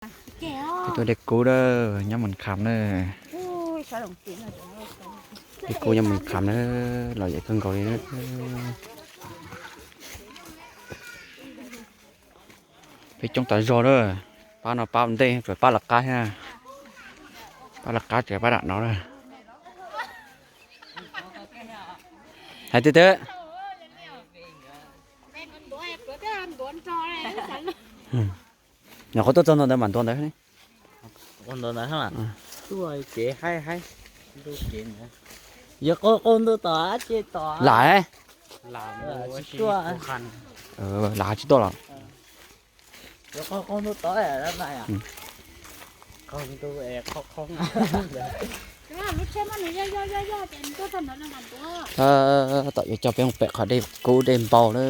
Peb tuaj de kub na, nyob Mus Kham na. De kub nyob Mus Kham na, los yam kawg nkaus li na. Peb coob tas zog na, pab no pab ua ntej tsuas pab lawv qab thiab. Pab lawv qab tsuas pab nram no na. Hais tiag tiag. Nyuam qhuav tuaj txog ntawd mas ntuav ntawd. Lam, lam tsis tuaj los. Tom yuav coj peb mus pem qhov dej kub dej npau lawm.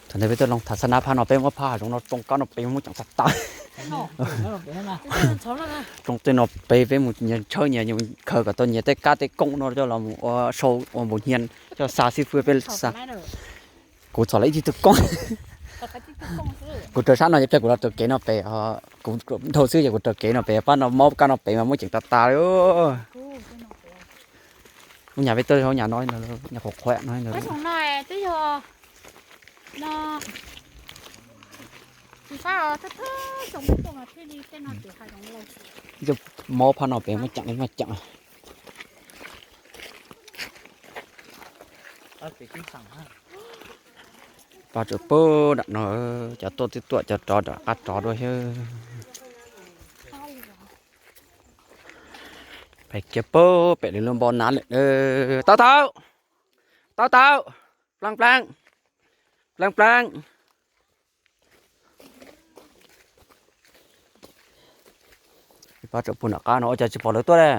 Thaum ntawd peb tuaj loo tham xab nab phab no peb muab phab hav zoov no tsoo kab no pem muab ceem tag tas. Tsoo tej no pem peb mus nyias tshawb nyias khaws kom tau nyias tej kab tej kooj no coj los ua sau ua npaum hnyiab coj xa xib fwb peb xa. Kuv txhom lawv ib tug kooj. Kuv raws sab no ces pliag kuv los raws kev no pem, kuv dhau xwb ces kuv raws kev no pem, pab no mob kab no pem mas muab ceem tas tas li. Lub nyam peb tuaj hauv nyam no, nyam qhuav qhuav no. Mob phab no pem muab ceem li muab ceem. Pab tsuas pub nram no, cov tuaj twb tuaj, cov rov nram qab rov dua xwb. Pais kiag pub pem lwm lub npau nab lawm. Tau tau, tau tau, plaab plaab, plaab plaab. Pab tsuas pug nram qab no ua cas tsis pom lawv tuaj li.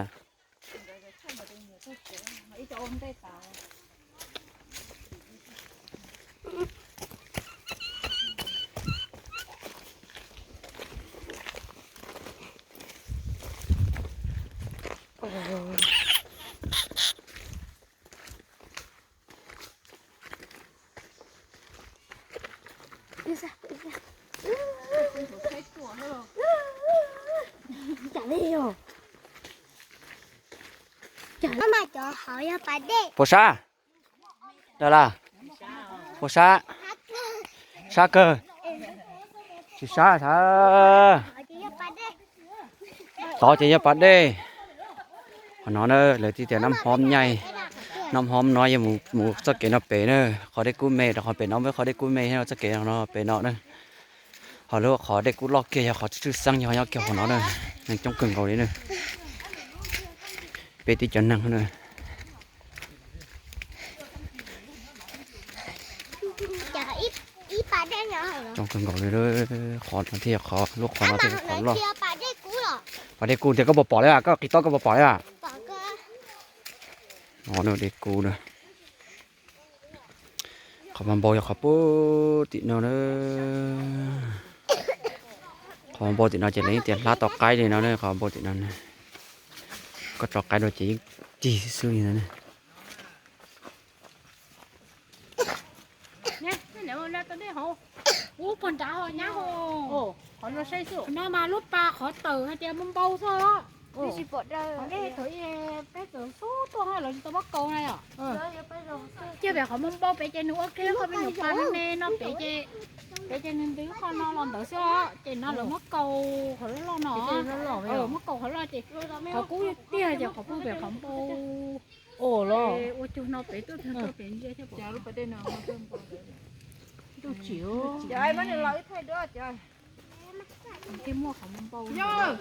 Puas sab? Puas sab? Sab kawg. Tsis sab sab. Tod ces yog pas dej. Qhov no na lawv thiaj tias nab hom nyaij, nab hom no yog mus txoj kev no pem na, qhov dej kub me rau qhov pem no, muaj qhov dej kub me thiab txoj kev no pem no na. Ho lub qhov dej kub loj kiag yog qhov tshwj xeeb yog nyob kiag qhov no na, neeg coob kawg nkaus li na. Peb tib cov neeg na. Coob kawg nkaus li, qhov no thiaj qhov, lub qhov no thiaj qhov loj. Pas dej kub tias koj puas pom li, koj qis tob koj puas pom li? Dej kub na. Qhov mas npau yog qhov puag tim no na. Qhov mas npau tim no ces lawv yeej tias hlab tau qaib li no na, qhov npau tim no na. Koj tso qaib dua ces yeej cig xwb xwb li no na. Ub, puag nrad ho nyab ho. No mas lub pas qhov tawm hais tias npau npau xwb os. Qhov dej thaum peb txawm xub tuaj lawv tsis tau muab kaus na yom. Ces pem qhov npau npau pem ces nws ua kiag qhov me nyuam pas me me no pem ces, pem ces nws ntws qhov no los ntawd xwb os. Ces no lawv muab kaus qhov loj loj no, muab kaus qhov loj ces qhov kub tiag ces qhov puag pem qhov npau. Ua cuag no pem tuaj tuaj pem ntsia thiab pom. Thiaj muaj qhov npau npau.